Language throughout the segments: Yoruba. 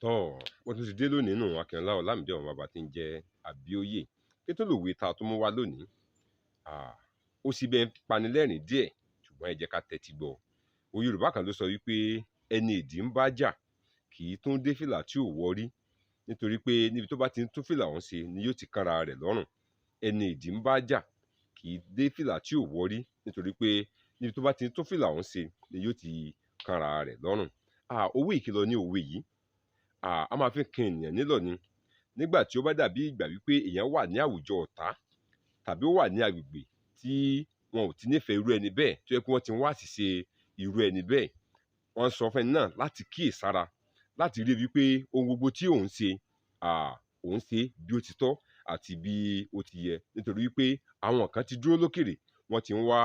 Tọ́ wọ́n tún ti dé lónìí nù. Akínọlá Ọlámídé ọmọ bàbá tí ń jẹ́ Àbíòye. Kí tó lòwe tá a tún mú wá lónìí, ó sì bẹ́ẹ̀ panilẹ́rìn díẹ̀, ṣùgbọ́n ẹ jẹ́ ká tẹ́tí gbọ́. Òwe Yorùbá kan ló sọ wípé ẹni ìdí ń bá jà kì í tún dé fìlà tí ò wọrí, nítorí pé níbi tó bá ti ń tún fìlà ọ̀hún ṣe ni yóò ti kánra rẹ̀ lọ́rùn. Ẹni ìdí ń bá jà kì í dé fìlà tí ò wọrí, nítorí pé níbi tó bá ti ń tún fìlà ọ̀hún ṣe ni yóò ti kánra rẹ̀ lọ́rùn. Òwe ìkìlọ̀ ní òwe yìí. A máa fi kan ènìyàn nílọ̀ ni nígbà tí ó bá dàbí ìgbà wípé èèyàn wà ní àwùjọ ọ̀tá tàbí ó wà ní agbègbè tí wọn ò ti nífẹ̀ẹ́ irú ẹni bẹ́ẹ̀, tó yẹ kí wọ́n ti wá àṣìṣe irú ẹni bẹ́ẹ̀. Wọ́n sọ fún ẹni náà láti kíyèsára, láti rí wípé ohun gbogbo tí òun ṣe, òun ṣe bí ó ti tọ́ àti bí ó ti yẹ, nítorí wípé àwọn kan ti dúró lókèrè, wọ́n ti ń wá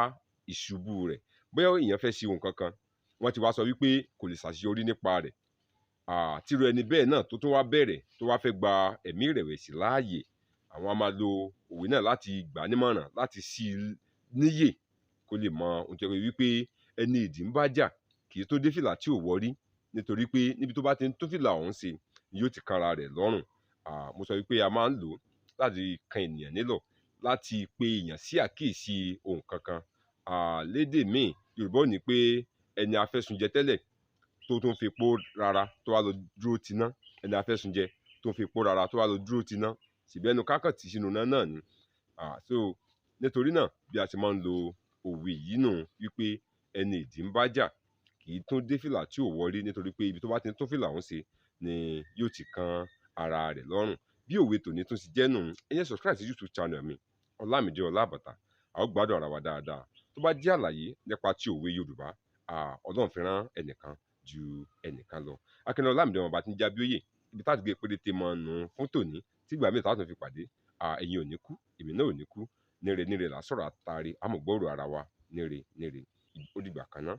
ìṣubú rẹ̀. Bóyá èèyàn fẹ́ ṣe ohun kankan, wọ́n ti wá sọ wípé kò lè ṣàṣeyọrí nípa rẹ̀. Tírú ẹni bẹ́ẹ̀ náà tó tún wá bẹ̀rẹ̀, tó wá fẹ́ gba ẹ̀mí ìrẹ̀wẹ̀sì láàyè, àwọn a máa lo òwe náà láti gbà á nímọ̀ràn, láti ṣí i níyè kó lè mọ ohun tó yẹ, wípé ẹni ìdí ń bá jà kì í tó dé fìlà tí ò wọrí, nítorí pé níbi tó bá ti ń tún fìlà ọ̀hún ṣe ni yóò ti kanra rẹ̀ lọ́rùn. Mo sọ wípé a máa ń lò ó láti kan ènìyàn nílọ̀, láti pe èèyàn sí àkíyèsí ohun kankan. Lédè míì, Yorùbá ò ní pé ẹni afẹ́sùnjẹ tẹ́lẹ̀ tó tún fi epo rara tó wá lọ dúró tiná. Ẹni afẹ́sùnjẹ tó fi epo rara tó wá lọ dúró tiná, síbẹ̀ ẹnu kákàn tí sínú iná náà ni. So nítorí náà, bí a ti máa ń lo òwe yìí nù wípé ẹni ìdí ń bá jà kì í tún dé fìlà tí ò wọrí, nítorí pé ibi tó bá ti ń tún fìlà ọ̀hún ṣe ni yóò ti kan ara rẹ̀ lọ́rùn. Bí òwe tòní tún ti jẹ́ nù, ẹ yẹn subscribe sí YouTube channel mi, Ọlámídé Ọlábàtà. A ó gbádùn ara wa dáadáa. Tó bá jẹ́ àlàyé nípa ti òwe Yorùbá, Ọlọ́run fi rán ẹnìkan ju ẹnìkan lọ. Akínọlá Ọlámídé ọmọ bàbá tí ń jẹ́ Abíóyè. Ibi tá a ti gbé péréte mọ́ nù fún tòní, tígbà míì tá a tún fi pàdé. Ẹ̀yin ò ní kú, èmi náà ò ní kú. Níre níre là sọ̀rọ̀ àtàrí, àmọ̀gbọ́rò ara wa níre níre. Ó dìgbà kan náà.